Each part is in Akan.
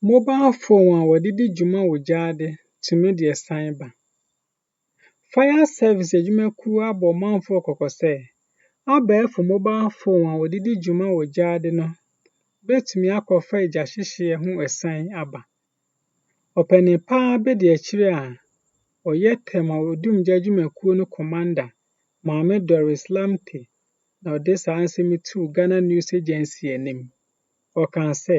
Mobile phone a wɔde di dwuma wɔ gyaade tumi de asiane ba. Fire service adwumakuo abɔ ɔmanfoɔ kɔkɔ sɛ, abɛɛfo mobile phone a wɔde di dwuma wɔ gyaade no betumi akɔfa egyahyehyeɛ ho asiane aba. Ɔpanin paa abadiakyire a ɔyɛ Tema Odumgya adwumakuo no commander, Maame Doris Lamptey na ɔde saa nsɛm yi too Ghana News Agency anim. Ɔkaa sɛ,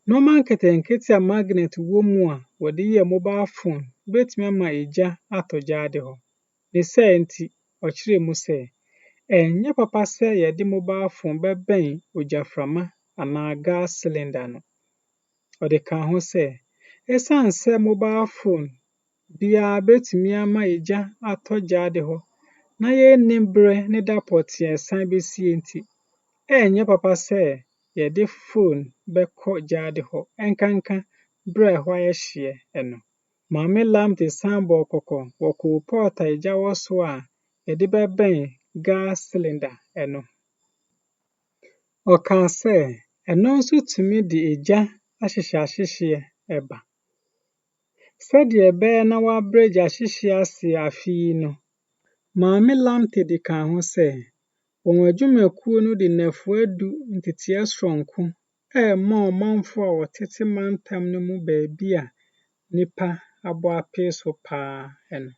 nneɛma nketenkete a magnet wɔ mu a wɔde yɛ mobile phone betumi ama egya atɔ gyaade hɔ. Ne saa nti, ɔkyerɛɛ mu sɛ, ɛnyɛ papa sɛ yɛde mobile phone bɛbɛn ogyaframa anaa gas cylinder no. Ɔde kaa ho sɛ, esiane sɛ mobile phone biara betumi ama egya atɔ gyaade hɔ na yennim bere ne da pɔtee a asiane besie nti, ɛnyɛ papa sɛ yɛde phone bɛkɔ gyaade hɔ ɛnkanka bere a ɛhɔ ayɛ hyeɛ no. Maame Lamptey san bɔɔ kɔkɔ wɔ coalpot a egya wɔ so a yɛde bɛbɛn gas cylinder no. Ɔkaa sɛ ɛno nso tumi de egya ahyehyɛahyehyeɛ ba. Sɛdeɛ ɛbɛyɛ na wɔabrɛ gyahyehyeɛ ase afe yi no, Maame Lamptey de kaa ho sɛ, wɔn adwumakuo no de nnafua du nteteeɛ soronko rema ɔmanfoɔ a wɔtete mantam no mu baabi a nnipa abɔ apee so paa no.